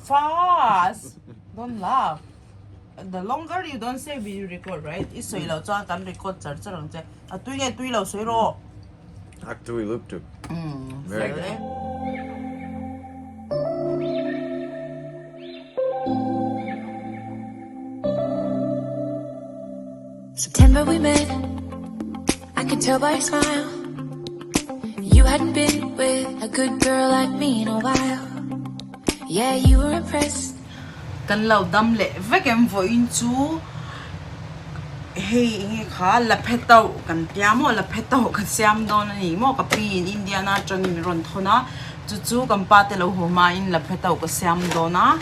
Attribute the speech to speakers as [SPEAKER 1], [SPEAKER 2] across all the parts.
[SPEAKER 1] Fast! Don't laugh. The longer you don't say we record, right? I sawi loh chuan kan record char char ang che. A tui nge tui lo sawi rawh.
[SPEAKER 2] A tui lutuk. Very good.
[SPEAKER 3] September we met, I could tell by your smile. You hadn't been with a good girl like me in a while. Yeah, you were impressed.
[SPEAKER 1] Kan lo dam leh vek em vawiin chu hei enge kha la phe tauh kan tia maw la phe tauh ka siam dawn a ni maw ka pi in Indiana atangin min rawn thawn a chu chu kan pa te lo haw hmain la phe tauh ka siam dawn a.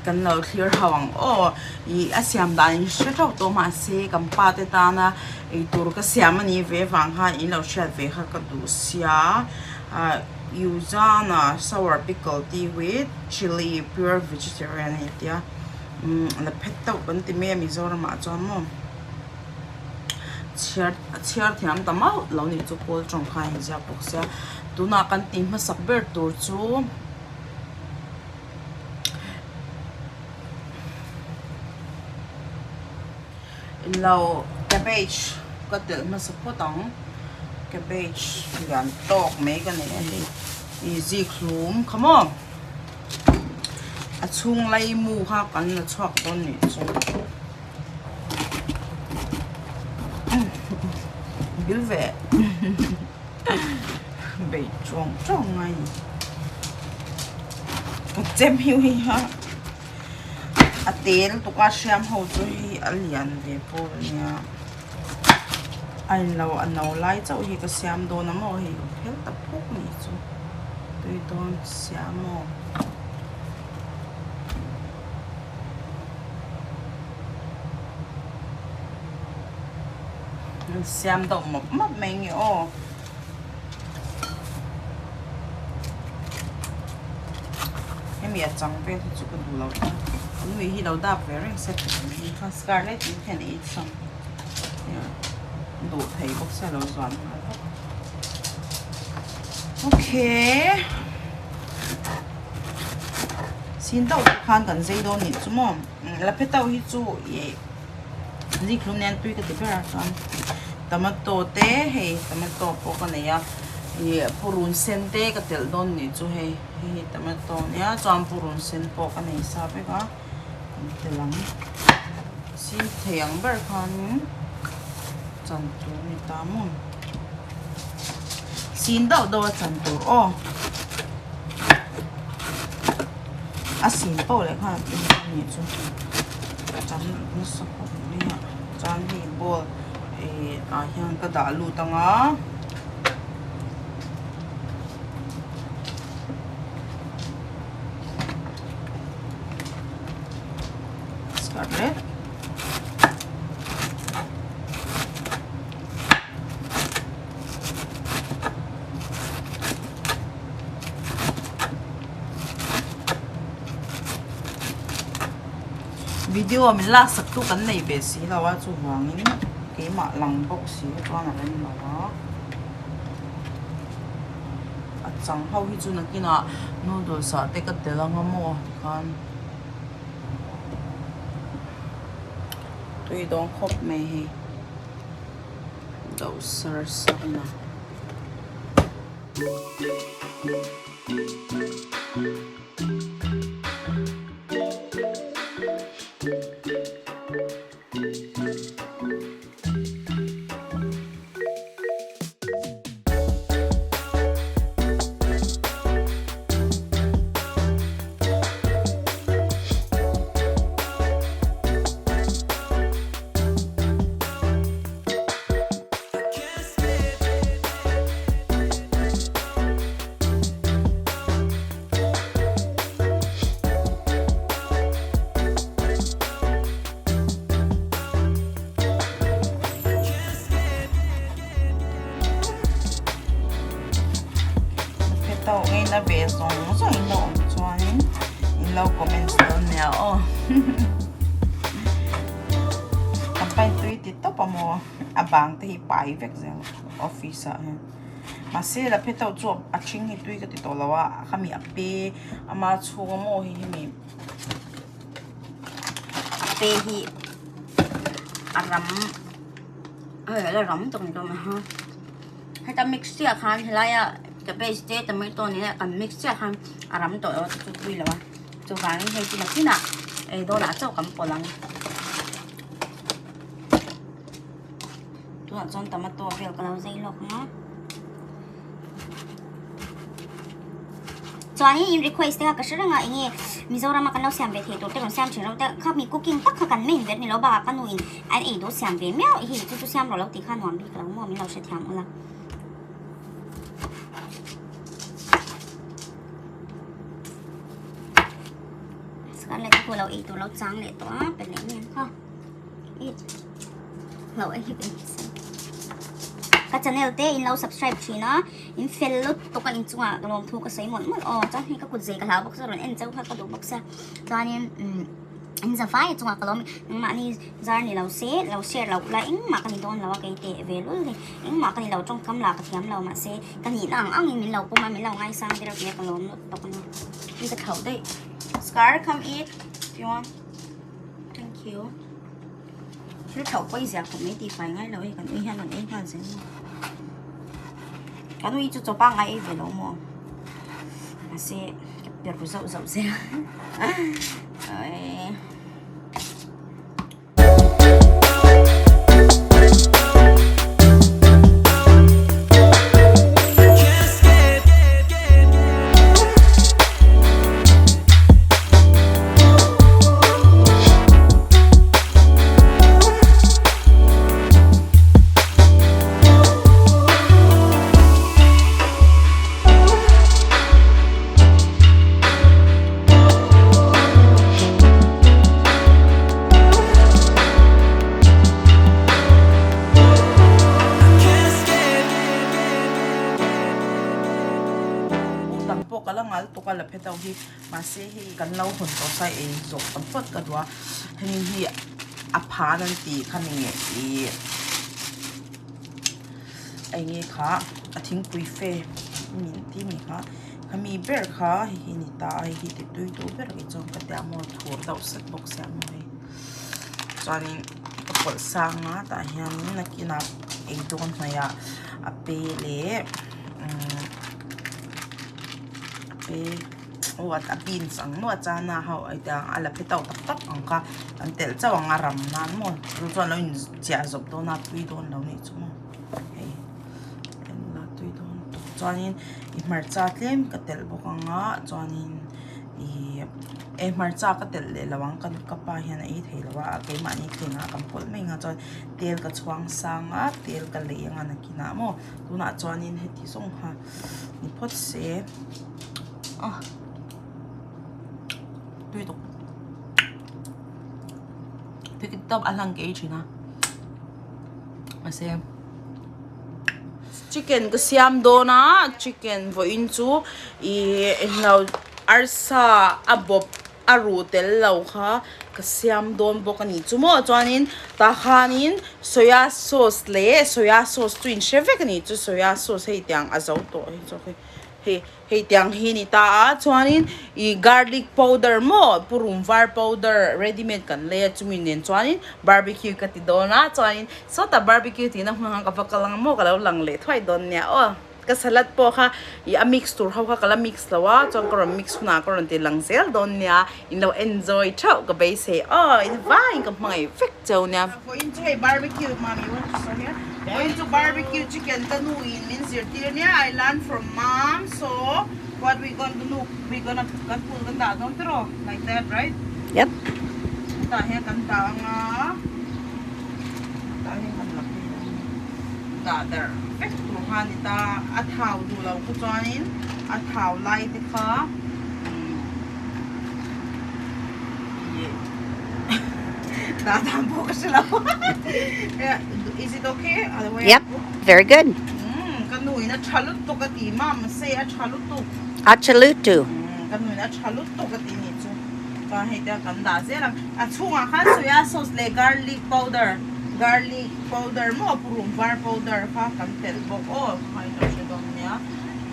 [SPEAKER 1] Kan lo thlir ho ang aw, ih a siam dan in hre teuh tawh mahse kan pa te tana eitur ka siam a nih ve vang khan in lo hriat ve kha ka duh sia ah Yuzana sour pickle tea with chilli pure vegetarian a ni tia umm la phet deuh kan ti mai a Mizoram ah chuan maw chhiar a chhiar thiam ta mauh lo nih chu kawl tawng kha a inziak bawk sia tunah kan tih hmasak ber tur chu. Lo cabbage ka telh hmasa phawt ang cabbage lian tawk mai ka nei a hei ih zik hlum kha maw a chhung lai mu kha kan la chhuak dawn nih chu bil ve bei chuang chuang ngai ni ka chem hiu hi ha a tel tuk a hriam ho chu hi a lian ve pawh ania a inlo a no lai chauh hi ka siam dawn a maw hei ka phel ta phuk ni chu tui dawn sia maw. Siam deuh mawp mawp mai nge aw. Hemi a chang vel hi chu ka duh lo ta. An nui hi lo dak ve reng se kha scarlet in hian ei chang duh thei bawk sia lo zuan nghal bawk. Okay. Sin deuh te khan kan zei dawn nih chu maw. La phe tauh hi chu ih zikhlum nen tui ka ti ber a chuan tomato te hei tomato pawh ka nei a ih purun sen te ka telh dawn nih chu hei hei hi tomato a nia chuan purun sen pawh ka nei sa vek a kan telh ang sin thei ang ber khanin chan tur a ni ta maw sin deuh deuh a chan tur aw. A sin poh leh khan a tui a nih chu chan nasa khawp mai a chuan hei bowl ih ah hian ka dah lut ang a scarlet. Video min lak sak tu kan nei ve si lo a chuvangin keimah lang bawk si hi chuan a rem lo a a chang ho hi chu nakinah noodles ah te ka tel anga maw tikhan tui dawn khawp mai hei doh sar sar na. Tawh ngei na ve zawng zawng in lo awm chuanin in lo comments dawn nia aw. Ka pain tui ti tawp a maw. A bang te hi pai vek zel office ah hian. Mahse la phe tauh chu a ṭhing hi tui ka ti tawh lo a, khami a pe ama chhunga maw hei hemi
[SPEAKER 4] a pe hi a ram hei la ram tak ni dawn a ha heta mix chiah khan helaia cabbage te tomato nena kan mix chiah khan a ram tawh lo a chu tui lo a chuvangin hei chu nakinah ei dawnah chauh kan pawlh ang. Tunah chuan tomato vel ka lo zei lawk ang a. Chuanin in request te kha ka hre reng a enge Mizoram a kan lo siam ve thei tur te rawn siam thin reuh te kha mi cooking tak kha kan main ber ni lo bakah ka nu in an ei duh siam ve miau hi chu chu siam rawh lo tih kha nuam bik lo maw min lo hrethiam ula. Scarlett pawh lo ei tur lo chang leh tawh a pe leh mai ang kha. Lo a hip in ka channel te in lo subscribe thin a in fel lutuk a in chungah ka lawm thu ka sawi mawlh mawlh aw chuan hei ka kut zei ka hlau bawk sia rawn en chauh kha ka duh bawk sia chuanin umm in za vai chungah ka lawm engmahni zar ni lo se lo share loh la engmah ka ni dawn lo a kei teh ve lul hi engmah ka ni lo tawngkam lah ka thiam lo mahse ka nihna ang angin min lo pawm a min lo ngaisang tir a tia ka lawm lutuk a ni
[SPEAKER 1] in ka thlauh daih scar come eat if you want thank you. Thil thlauh pawi zia khawp mai tih fai ngai lo e kan ui hian rawn ei nghal zel maw kan ui chu chaw pangngai ei ve lo maw mahse ka per ru zauh zauh zel ai. Dang pawh ka la ngal tuk a la phe tauh hi mahse hei kan lo hawn tawh sa ei zawh tam phawt ka duh a hemi hi a phan an tih kha mi ih eng nge kha a thingpui fe min ti mi kha khami ber kha hei hi a ni ta a hei hi ti tui duh ber kei chuan ka tia maw thur deuh sek bawk sia maw hei chuanin ka pawlh sang a tah hianin nakinah ei dawn hnaihah a pe leh umm a pe aw a beans ang maw a chana ho a tia a la phe tauh tak tak ang kha an telh chauh ang a ram nan maw chu chuan lo in chiah zawp dawn a tui dawn lo nih chu maw hei engla tui dawn chuanin i hmarcha tlem ka telh bawk ang a chuanin ihh e hmarcha ka telh leh lo ang ka pa hian a ei thei lo a keimahni thleng ah kan pawlh mai ang a chuan tel ka chhuang sang a tel ka lei ang a nakinah maw tunah chuanin heti zawng kha ni phawt se ah tui tuk tui tawp a hlang ka ei thin a mahse chicken ka siam dawn a chicken vawiin chu ih englo arsa a bawp a ruh tel lo kha ka siam dawn bawk a ni chu maw chuanin tah khanin soya sauce leh soya sauce chu in hre vek a ni chu soya sauce hei tiang a zo tawh hei chu hei hei hei tiang hi a ni ta a chuanin ih garlic powder maw purun var powder ready made kan lei a chumi nen chuanin barbecue ka ti dawn a chuanin sawtah barbecue tihna hmun ang ka va kal ang maw ka lo lang leh thuai dawn nia aw. Ka salad pawh kha ih a mix tur ho kha ka la mix lo a chuan ka rawn mix hunah ka rawn ti lang zel dawn nia in lo enjoy theuh ka beisei aw in vaiin ka hmangaih vek cheu nia. Vawiin chu hei barbecue mami want to show here vawiin chu barbecue chicken ka nu in min zirtir nia I learn from mom so what we gonna do we gonna kan phul kan dah dawn tiraw like that right
[SPEAKER 4] Yep.
[SPEAKER 1] Hetah hian kan dah anga hetah hian kan la phei dawn dah darh vek tur kha a ni ta a thau duh lo kha chuanin a thau lai te kha ih dah dan pawh ka hre lo is it okay
[SPEAKER 4] Yep very good
[SPEAKER 1] ka nu in a tha lutuk a ti mam se a tha lutuk
[SPEAKER 4] a tha lutuk
[SPEAKER 1] ka nu in a tha lutuk a ti nih chu chuan hei te kan dah zel ang a chhungah khan soya sauce leh garlic powder garlic powder maw purun var powder kha kan telh bawk aw kha in lo hre dawn nia. nia.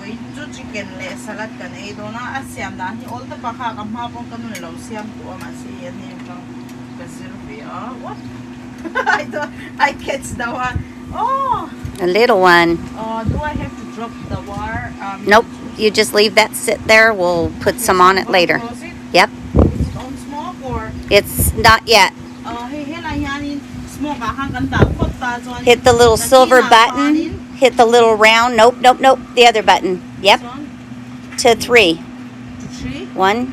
[SPEAKER 1] Vawiin chu chicken leh salad kan ei dawn a, a siam dan hi awl tawp a kha ka hma pawn ka nun lo siam tawh a mahse hei a hnen atang ka zir ve a what I don't I catch the one oh
[SPEAKER 5] A little one.
[SPEAKER 1] Uh, do I have to drop the war? Um,
[SPEAKER 5] Nope. You just leave that sit there. We'll put some on it later.
[SPEAKER 1] Close it?
[SPEAKER 5] Yep.
[SPEAKER 1] Is it on smoke or?
[SPEAKER 5] It's not yet.
[SPEAKER 1] Uh, hei helai hianin smoke ah khan kan dah phawt ta chuanin
[SPEAKER 5] Hit the little silver
[SPEAKER 1] nakinah khanin
[SPEAKER 5] button. Hit the little round. Nope, nope, nope. The other button. Yep.
[SPEAKER 1] chuan
[SPEAKER 5] To 3.
[SPEAKER 1] to 3
[SPEAKER 5] 1,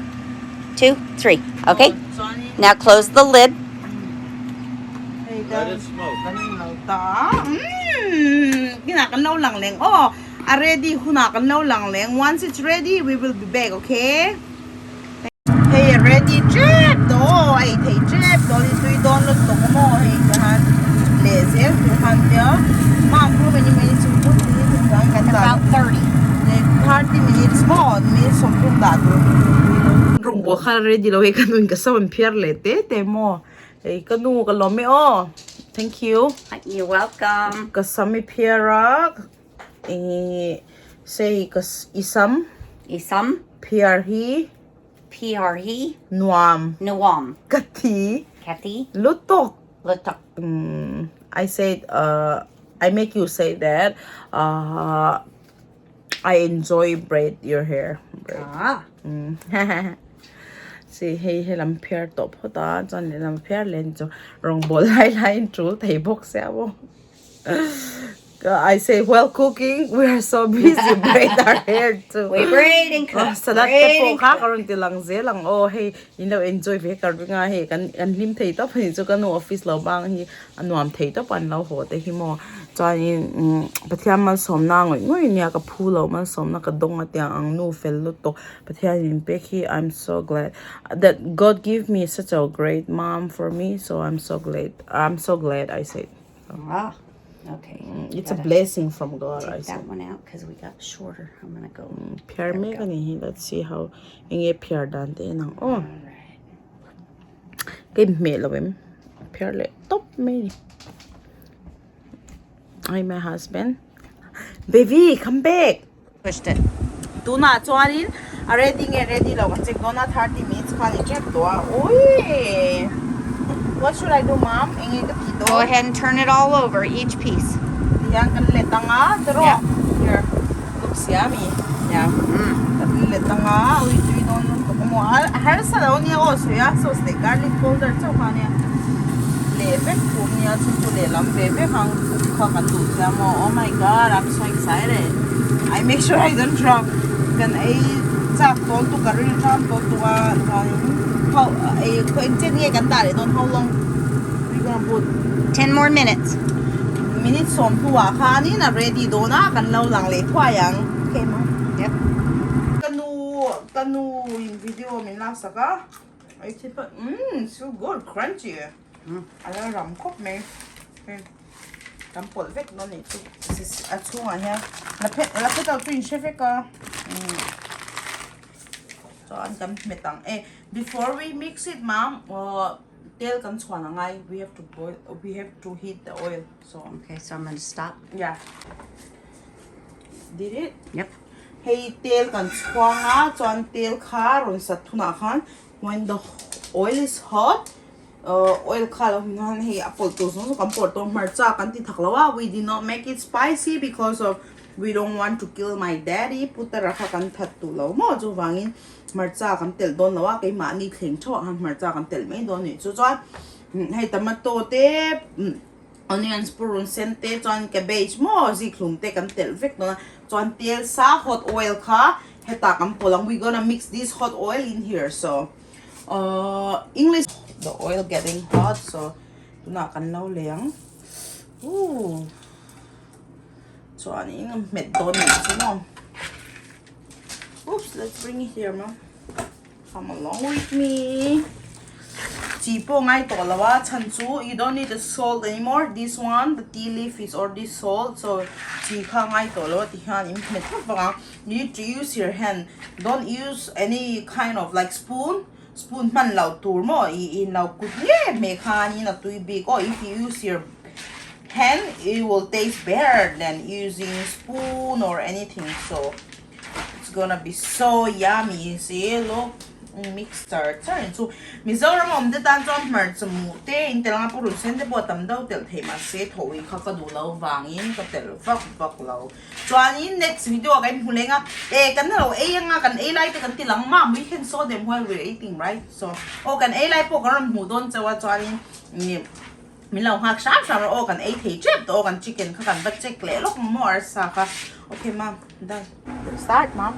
[SPEAKER 5] 2, 3. Okay.
[SPEAKER 1] aw chuanin
[SPEAKER 5] Now close the lid.
[SPEAKER 1] hei
[SPEAKER 2] Let
[SPEAKER 1] ka
[SPEAKER 2] it smoke.
[SPEAKER 1] kan lo ta umm kinah kan lo lang leng aw a ready hunah kan lo lang leng once it's ready we will be back okay. Hei a ready tep tawh aw, a ei thei tep tawh a ni tui dawn lutuk a maw hei tihian leh zel tur khan tia mam how many minutes we put in it chuan kan dah
[SPEAKER 5] About 30.
[SPEAKER 1] 30 minutes maw minute 30 dah tur rawng pawh kha ready lo hei ka nu in ka sam an phiar leh te te maw hei ka nu ka lawm e aw thank you
[SPEAKER 5] You're welcome.
[SPEAKER 1] Ka sam i phiar a. Ih sei ka i sam.
[SPEAKER 5] I sam.
[SPEAKER 1] Phiar hi.
[SPEAKER 5] Phiar hi.
[SPEAKER 1] Nuam.
[SPEAKER 5] Nuam.
[SPEAKER 1] Ka thi.
[SPEAKER 5] Ka thi.
[SPEAKER 1] Lutuk.
[SPEAKER 5] Lutuk.
[SPEAKER 1] Um, I said uh, I make you say that uh, I enjoy braid your hair. Braid.
[SPEAKER 5] Ah.
[SPEAKER 1] Mm. Si hei helam phiar tawh phawt a chuan lehlam phiar leh ni chu rawngbawl lai laiin tul thei bawk sia maw. I say while cooking we are so busy braid our hair too.
[SPEAKER 5] We braid and cook.
[SPEAKER 1] Salad te
[SPEAKER 5] Braid
[SPEAKER 1] pawh
[SPEAKER 5] and
[SPEAKER 1] kha
[SPEAKER 5] cook.
[SPEAKER 1] ka rawn ti lang zel ang aw hei in lo enjoy ve ka ring a hei kan kan hlim thei tawp a ni chu ka nu office lo bang hi a nuam thei tawp an lo haw te hi maw chuanin umm Pathian malsawmna ngawih ngawih nia ka phu lo malsawmna ka dawng a tiang ang nu fel lutuk Pathian in pek hi I'm so glad that God give me such a great mom for me so I'm so glad I'm so glad I said.
[SPEAKER 5] Ah, okay.
[SPEAKER 1] It's a blessing from God I
[SPEAKER 5] Take
[SPEAKER 1] said.
[SPEAKER 5] that one out because we got shorter. I'm gonna go.
[SPEAKER 1] Phiar mek a ni hi let's see how enge phiar dan te en ang aw. Ka inhmeh lo em phiar leh tawp mai ni. Hi my husband. Baby come back.
[SPEAKER 5] Pushed it.
[SPEAKER 1] Tunah chuanin a ready nge ready lo ka check dawn a 30 minutes khan i check tawh a awii what should I do mom enge ka tih dawn
[SPEAKER 5] Go ahead and turn it all over each piece.
[SPEAKER 1] Tihian kan let anga tiraw here looks yummy yeah kan let anga ui tui dawn lutuk a maw a harsa lo nia aw soya sauce leh garlic powder chauh kha nia leh vek tur nia chu chu lehlam ve vek ang cook kha kan duh chiang maw oh my god I'm so excited I make sure I don't drop kan ei chak tawn tuk ka ril ṭam tawn tuk a chuanin how ei khaw eng chen nge kan dah leh dawn how long we gonna put
[SPEAKER 5] 10 more minutes
[SPEAKER 1] minute sawm hnuah khanin a ready dawn a kan lo lang leh thuai ang okay mom
[SPEAKER 5] yep
[SPEAKER 1] ka nu ka nu in video min laksak a ei thil pawh umm so good crunchy A la ram khawp mai hei kan pawlh vek dawn nih chu a chhungah hian la phet la phet ho chu in hre vek a umm chuan kan hmet ang e before we mix it mam aw tel kan chhuan a ngai we have to boil we have to heat the oil so
[SPEAKER 5] Okay so I'm gonna stop
[SPEAKER 1] yeah did it
[SPEAKER 5] yep
[SPEAKER 1] hei tel kan chhuang a chuan tel kha rawn sat thunah khan when the oil is hot Oil kha lo hmun hian hei a pawlh tur zawng zawng kan pawlh tawh hmarcha kan ti thak lo a we did not make it spicy because of we don't want to kill my daddy putara kha kan that duh lo maw chuvangin hmarcha kan telh dawn lo a keimahni thleng theuh ah khan hmarcha kan telh mai dawn a nih chu chuan hei tomato te onions purun sen te chuan cabbage maw zikhlum te kan telh vek dawn a chuan tel sa hot oil kha hetah kan pawlh ang we gonna mix this hot oil in here so. Ahh English the oil getting hot so tunah kan lo lei ang ooh chuanin a hmet dawn nih chu maw oops let's bring it here maw come along with me chi pawh ngai tawh lo a chhan chu you don't need the salt anymore this one the tea leaf is already salt so chi kha ngai tawh lo a ti hian in hmet vak vak ang. You need to use your hand don't use any kind of like spoon spoon hman loh tur maw i in lo kut nge hmeh khanin a tui bik aw if you use your Hand it will taste better than using spoon or anything so it's gonna be so yummy see look mix char char in chu Mizoram awm te tan chuan hmarcha mu te in tel anga purun sen te pawh a tam deuh telh thei mahse thawi kha ka duh lo vangin ka telh vak vak lo chuanin next video ah ka inhmu leng a e kan lo ei anga kan ei lai te kan ti lang mah we can show them while we are eating right so aw kan ei lai pawh kan rawn hmuh dawn chauh a chuanin Min lo nghak hram hram rawh aw kan ei thei tep tawh aw kan chicken kha kan va check leh lawk ang maw arsa kha okay mom done start mom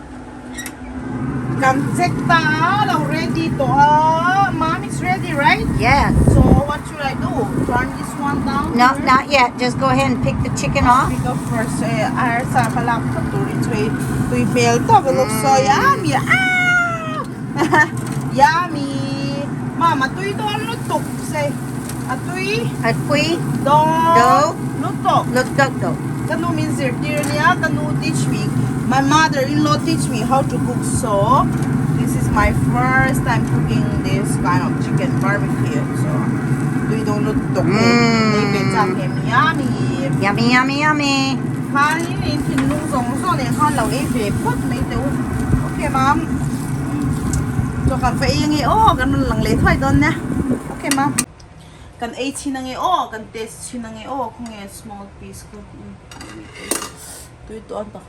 [SPEAKER 1] kan check ta a lo ready tawh a mom it's ready right
[SPEAKER 5] yes
[SPEAKER 1] so what should I do turn this one down
[SPEAKER 5] no not yet just go ahead and pick the chicken off
[SPEAKER 1] pick up first eh arsa kha lak phawt turin chu hei tui hmel tawp a looks so yummy ah yummy mom a tui dawn lutuk se. A tui.
[SPEAKER 5] A tui.
[SPEAKER 1] Do. Lutuk.
[SPEAKER 5] Lutuk do.
[SPEAKER 1] Ka nu min zirtir ania, ka nu teach me, my mother in law teach me how to cook so this is my first time cooking this kind of chicken barbecue so tui dawn lutuk hei nei ve chak em yummy.
[SPEAKER 5] Yummy yummy yummy.
[SPEAKER 1] Khanin in thinlung zawng zawng nen khan lo ei ve phawt mai teh u. Okay mam. Chaw kan va ei ange aw kan rawn lang leh thuai dawn nia. Okay ma. Kan ei chhin ange aw, kan test chhin ange aw, khawnge small piece kha tui tawh an tak.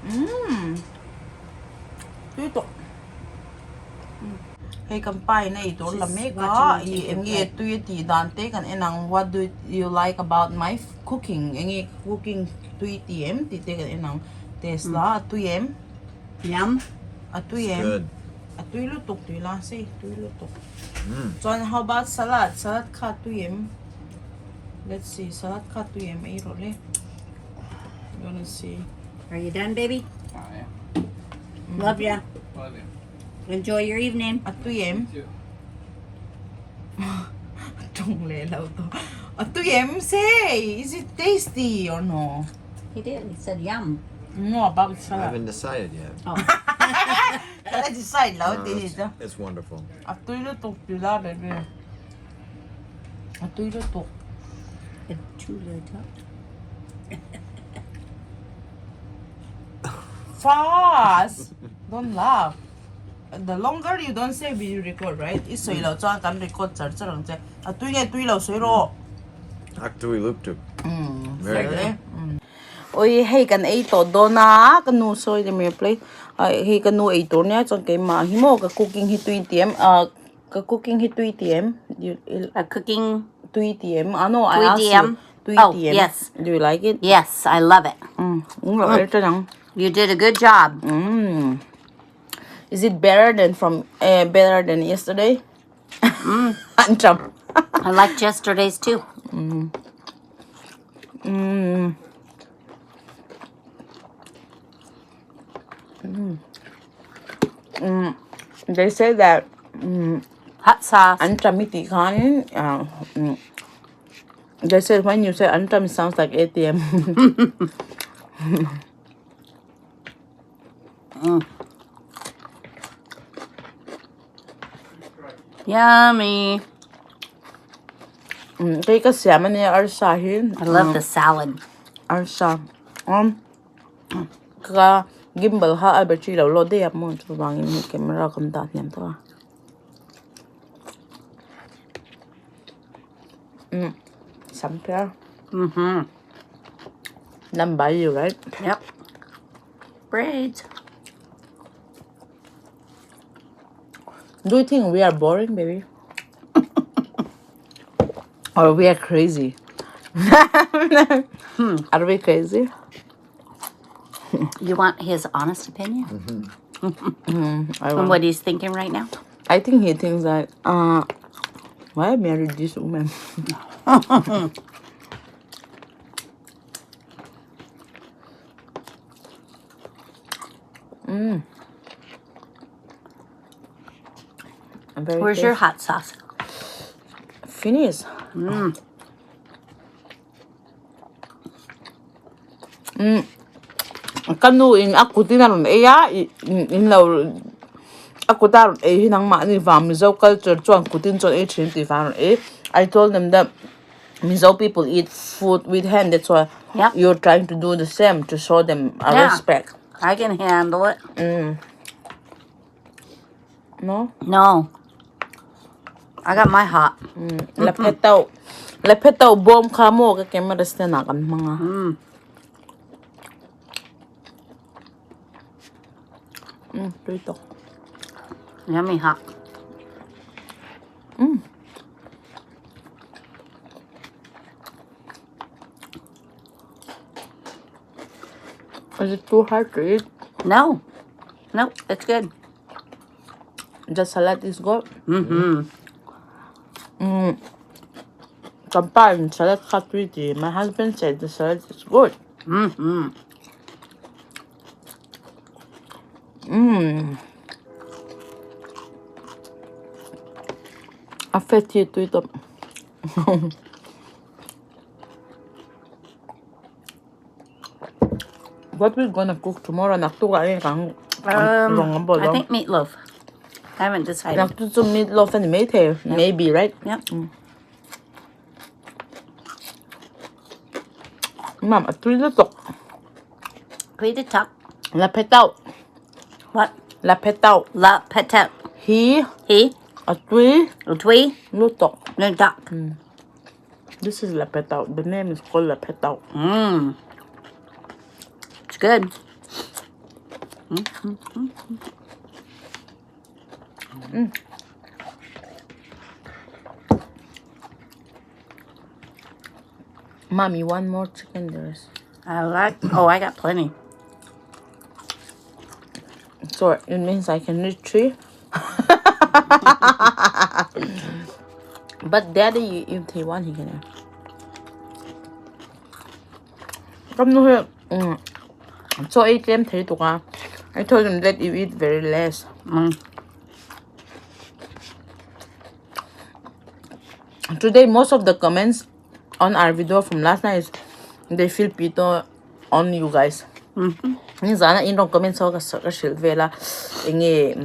[SPEAKER 1] Umm tui tawh. Hei kan pa in a ei tur la mek a, i eng nge tui a tih dan te kan en ang what do you like about my cooking eng nge cooking tui ti em tih te kan en ang test la a tui em.
[SPEAKER 5] Yum.
[SPEAKER 1] A tui em. A tui lutuk tui la sei tui lutuk. Chuan how about salad salad kha tui em let's see salad kha tui em ei rawh le you wanna see
[SPEAKER 5] Are you done baby? Love ya.
[SPEAKER 6] Love you.
[SPEAKER 5] Enjoy your evening.
[SPEAKER 1] A tui em? Tung leh lo tawh. A tui em say is it tasty or no?
[SPEAKER 5] He did. He said yum.
[SPEAKER 1] No about
[SPEAKER 2] I
[SPEAKER 1] salad.
[SPEAKER 2] haven't decided yet.
[SPEAKER 5] Oh.
[SPEAKER 1] Ka la decide lo ti hi chu.
[SPEAKER 2] It's wonderful.
[SPEAKER 1] A tui lutuk ti la baby. A tui lutuk. Fast! Don't laugh. The longer you don't say we record, right? I sawi lo chuan kan record char char ang che. A tui nge tui lo sawi rawh.
[SPEAKER 2] A tui lutuk. Very good.
[SPEAKER 1] Oi hei kan ei tawh dawn a ka nu sawi leh mai plate hei ka nu ei tur nia chuan keimah hi maw ka cooking hi tui ti em ah ka cooking hi tui ti em
[SPEAKER 5] A cooking
[SPEAKER 1] tui ti em ah no I
[SPEAKER 5] Tui
[SPEAKER 1] ask
[SPEAKER 5] ti
[SPEAKER 1] you
[SPEAKER 5] em?
[SPEAKER 1] tui
[SPEAKER 5] Oh,
[SPEAKER 1] ti em
[SPEAKER 5] yes.
[SPEAKER 1] do you like it
[SPEAKER 5] Yes, I love it.
[SPEAKER 1] um lo ei tawh ang
[SPEAKER 5] You did a good job.
[SPEAKER 1] um is it better than from eh better than yesterday an tap
[SPEAKER 5] I liked yesterday's too.
[SPEAKER 1] Mm. Mm. They say that mm,
[SPEAKER 5] Hot sauce.
[SPEAKER 1] antam i tih khan ah mm, they say when you say antam it sounds like ATM.
[SPEAKER 5] Yummy.
[SPEAKER 1] Mm, kei ka siam ania arsa hi.
[SPEAKER 5] I love the salad.
[SPEAKER 1] Arsa. Um, ka gimbal kha a battery lo load daih a maw chuvangin hei camera kan dah hniam tawh a. Mm, sam phiar.
[SPEAKER 5] Mm-hmm.
[SPEAKER 1] Lam by you, right?
[SPEAKER 5] Yep. Braids.
[SPEAKER 1] Do you think we are boring, baby? Or we are crazy? Are we crazy?
[SPEAKER 5] You want his honest opinion
[SPEAKER 1] I
[SPEAKER 5] on
[SPEAKER 1] want.
[SPEAKER 5] what he's thinking right now?
[SPEAKER 1] I think he thinks that uh why I married this woman? I'm very
[SPEAKER 5] Where's your
[SPEAKER 1] tasty.
[SPEAKER 5] hot sauce?
[SPEAKER 1] Finish. Mm. Ka nu in a kut in a rawn ei a ih in lo a kut a rawn ei hi nangmah ni vang Mizo culture chuan kut in chuan ei thin tih vang a rawn ei I told them that. Mizo people eat food with hand that's why
[SPEAKER 5] Yep.
[SPEAKER 1] you're trying to do the same to show them a
[SPEAKER 5] Yeah.
[SPEAKER 1] respect.
[SPEAKER 5] I can handle it.
[SPEAKER 1] Mm. No?
[SPEAKER 5] No. I got my hot.
[SPEAKER 1] Mm. Laphetau. Laphetau bawm kha maw ka camera stand ah kan hmang a.
[SPEAKER 5] Mm.
[SPEAKER 1] Mm, tui tawk.
[SPEAKER 5] Yummy hot.
[SPEAKER 1] Mm. Is it too hard to eat?
[SPEAKER 5] No. Nope, it's good.
[SPEAKER 1] The salad is good.
[SPEAKER 5] Mm-hmm.
[SPEAKER 1] Mm. Kampal salad kha tui ti. My husband said the salad is good.
[SPEAKER 5] Mm-hmm.
[SPEAKER 1] Mm. A fet hi tui tawp. What we gonna cook tomorrow? Naktuk ah nge kang rawng an bawl
[SPEAKER 5] I
[SPEAKER 1] dawn.
[SPEAKER 5] think meatloaf. I haven't decided.
[SPEAKER 1] Naktuk chu meatloaf a ni maithei. Maybe, right?
[SPEAKER 5] Yep.
[SPEAKER 1] Mam, a tui lutuk.
[SPEAKER 5] Tui lutuk.
[SPEAKER 1] La petau.
[SPEAKER 5] What?
[SPEAKER 1] La petau.
[SPEAKER 5] La petau.
[SPEAKER 1] Hi.
[SPEAKER 5] Hi.
[SPEAKER 1] A tui.
[SPEAKER 5] A tui.
[SPEAKER 1] Lutuk.
[SPEAKER 5] Lutuk.
[SPEAKER 1] This is la petau. The name is called la petau.
[SPEAKER 5] Mmm. It's good.
[SPEAKER 1] Mm. Mommy, one more chicken there is.
[SPEAKER 5] I like, oh, I got plenty.
[SPEAKER 1] So it means I can eat three. But daddy, you, you take one, he can have. Come no here. Mm. So eat them three to I told him that you eat very less.
[SPEAKER 5] Mm.
[SPEAKER 1] Today, most of the comments on our video from last night is they feel pity on you guys.
[SPEAKER 5] Mm-hmm.
[SPEAKER 1] Ni zana in rong comments ho ka ka hril vela enge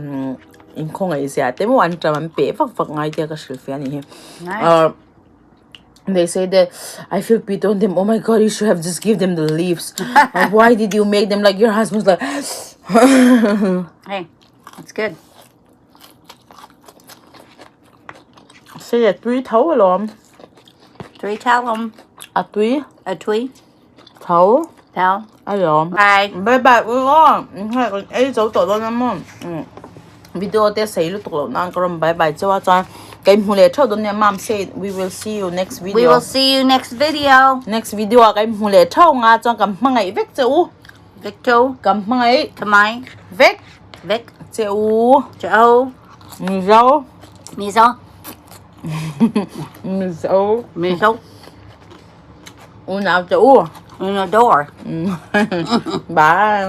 [SPEAKER 1] in khawngaih zia te maw an ṭam an peh vak vak ngai tia ka hril fia a ni hi.
[SPEAKER 5] Nice.
[SPEAKER 1] They say that I feel pity on them. Oh my god, you should have just give them the leaves. Why did you make them like your husband's like
[SPEAKER 5] Hey, it's good.
[SPEAKER 1] Say a tui tho alawm.
[SPEAKER 5] Tui tell 'em.
[SPEAKER 1] A tui.
[SPEAKER 5] A tui.
[SPEAKER 1] Tho.
[SPEAKER 5] Tho.
[SPEAKER 1] Alawm.
[SPEAKER 5] Bye.
[SPEAKER 1] Bye bye. Ui aw. Hei kan ei zo tawh dawn a maw. Video te sei lutuk loh nan ka rawn bye bye chauh a chuan ka inhmu leh theuh dawn nia mom say we will see you next video.
[SPEAKER 5] We will see you next video.
[SPEAKER 1] Next video ah ka inhmu leh theuh nga chuan ka hmangaih vek che u.
[SPEAKER 5] Vek chu.
[SPEAKER 1] Ka hmangaih.
[SPEAKER 5] Tamai.
[SPEAKER 1] Vek.
[SPEAKER 5] Vek.
[SPEAKER 1] Che u.
[SPEAKER 5] Che u.
[SPEAKER 1] Mizo.
[SPEAKER 5] Mizo.
[SPEAKER 1] Mizo.
[SPEAKER 5] Mizo.
[SPEAKER 1] U nau che u.
[SPEAKER 5] In a door.
[SPEAKER 1] Bye.